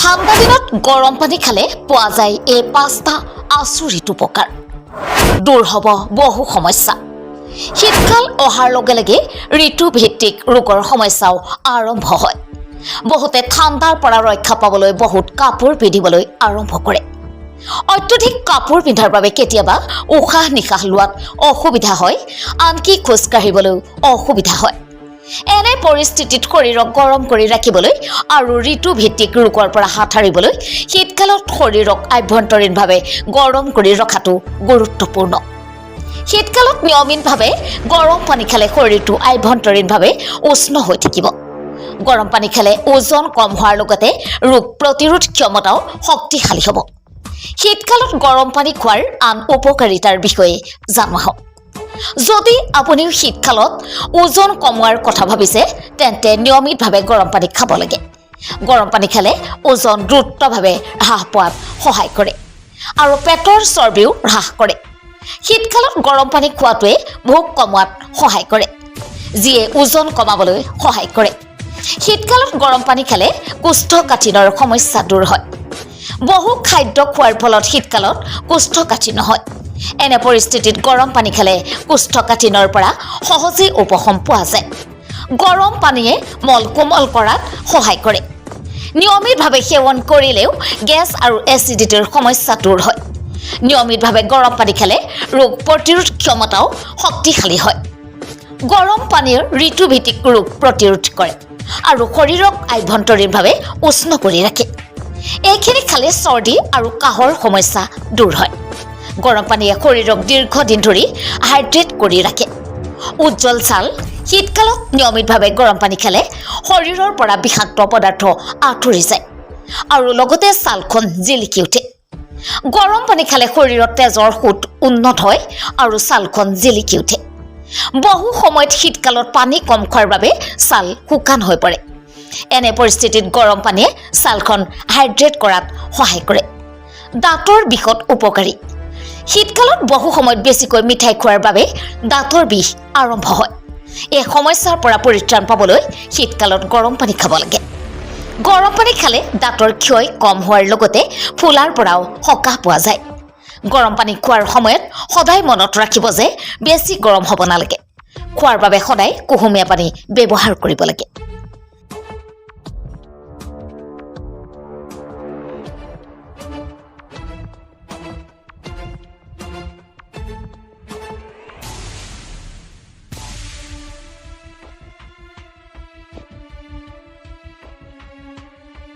ঠাণ্ডা দিনত গৰম পানী খালে পোৱা যায় এই পাঁচটা আচৰিত উপকাৰ। দূৰ হ'ব বহু সমস্যা। শীতকাল অহাৰ লগে লগে ঋতুভিত্তিক ৰোগৰ সমস্যাও আৰম্ভ হয়। বহুতে ঠাণ্ডাৰ পৰা ৰক্ষা পাবলৈ বহুত কাপোৰ পিন্ধিবলৈ আৰম্ভ কৰে। অত্যধিক কাপোৰ পিন্ধাৰ বাবে কেতিয়াবা উশাহ নিশাহ লোৱাত অসুবিধা হয়, আনকি খোজ কাঢ়িবলৈও অসুবিধা হয়। এনে পৰিস্থিতিত শৰীৰক গৰম কৰি ৰাখিবলৈ আৰু ঋতুভিত্তিক ৰোগৰ পৰা হাত সাৰিবলৈ শীতকালত শৰীৰক আভ্যন্তৰীণভাৱে গৰম কৰি ৰখাটো গুৰুত্বপূৰ্ণ। শীতকালত নিয়মিতভাৱে গৰম পানী খালে শৰীৰটো আভ্যন্তৰীণভাৱে উষ্ণ হৈ থাকিব। গৰম পানী খালে ওজন কম হোৱাৰ লগতে ৰোগ প্ৰতিৰোধ ক্ষমতাও শক্তিশালী হ'ব। শীতকালত গৰম পানী খোৱাৰ আন উপকাৰিতাৰ বিষয়ে জানো আহক। যদি আপুনিও শীতকালত ওজন কমোৱাৰ কথা ভাবিছে, তেন্তে নিয়মিতভাৱে গৰম পানী খাব লাগে। গৰম পানী খালে ওজন দ্ৰুতভাৱে হ্ৰাস পোৱাত সহায় কৰে আৰু পেটৰ চৰ্বিও হ্ৰাস কৰে। শীতকালত গৰম পানী খোৱাটোৱে ভোক কমোৱাত সহায় কৰে, যিয়ে ওজন কমাবলৈ সহায় কৰে। শীতকালত গৰম পানী খালে কোষ্ঠকাঠিন্যৰ সমস্যা দূৰ হয়। বহু খাদ্য খোৱাৰ ফলত শীতকালত কোষ্ঠকাঠিন্য হয়। এনে পৰিস্থিতিত গৰম পানী খালে কোষ্ঠকাঠিন্যৰ পৰা সহজেই উপশম পোৱা যায়। গৰম পানীয়ে মল কোমল কৰাত সহায় কৰে। নিয়মিতভাৱে সেৱন কৰিলেও গেছ আৰু এচিডিটিৰ সমস্যা দূৰ হয়। নিয়মিতভাৱে গৰম পানী খালে ৰোগ প্ৰতিৰোধ ক্ষমতাও শক্তিশালী হয়। গৰম পানীয়ে ঋতুভিত্তিক ৰোগ প্ৰতিৰোধ কৰে আৰু শৰীৰক আভ্যন্তৰীণভাৱে উষ্ণ কৰি ৰাখে। এইখিনি খালে চৰ্দি আৰু কাহৰ সমস্যা দূৰ হয়। গৰম পানীয়ে শৰীৰক দীৰ্ঘদিন ধৰি হাইড্ৰেট কৰি ৰাখে। উজ্জ্বল ছাল। শীতকালত নিয়মিতভাৱে গৰম পানী খালে শৰীৰৰ পৰা বিষাক্ত পদাৰ্থ আঁতৰি যায় আৰু লগতে ছালখন জিলিকি উঠে। গৰম পানী খালে শৰীৰত তেজৰ সোঁত উন্নত হয় আৰু ছালখন জিলিকি উঠে। বহু সময়ত শীতকালত পানী কম খোৱাৰ বাবে ছাল শুকান হৈ পৰে। এনে পৰিস্থিতিত গৰম পানীয়ে ছালখন হাইড্ৰেট কৰাত সহায় কৰে। দাঁতৰ বিষত উপকাৰী। শীতকালত বহু সময়ত বেছিকৈ মিঠাই খোৱাৰ বাবে দাঁতৰ বিষ আৰম্ভ হয়। এই সমস্যাৰ পৰা পৰিত্ৰাণ পাবলৈ শীতকালত গৰম পানী খাব লাগে। গৰম পানী খালে দাঁতৰ ক্ষয় কম হোৱাৰ লগতে ফুলাৰ পৰাও সকাহ পোৱা যায়। গৰম পানী খোৱাৰ সময়ত সদায় মনত ৰাখিব যে বেছি গৰম হ'ব নালাগে। খোৱাৰ বাবে সদায় কুহুমীয়া পানী ব্যৱহাৰ কৰিব লাগে।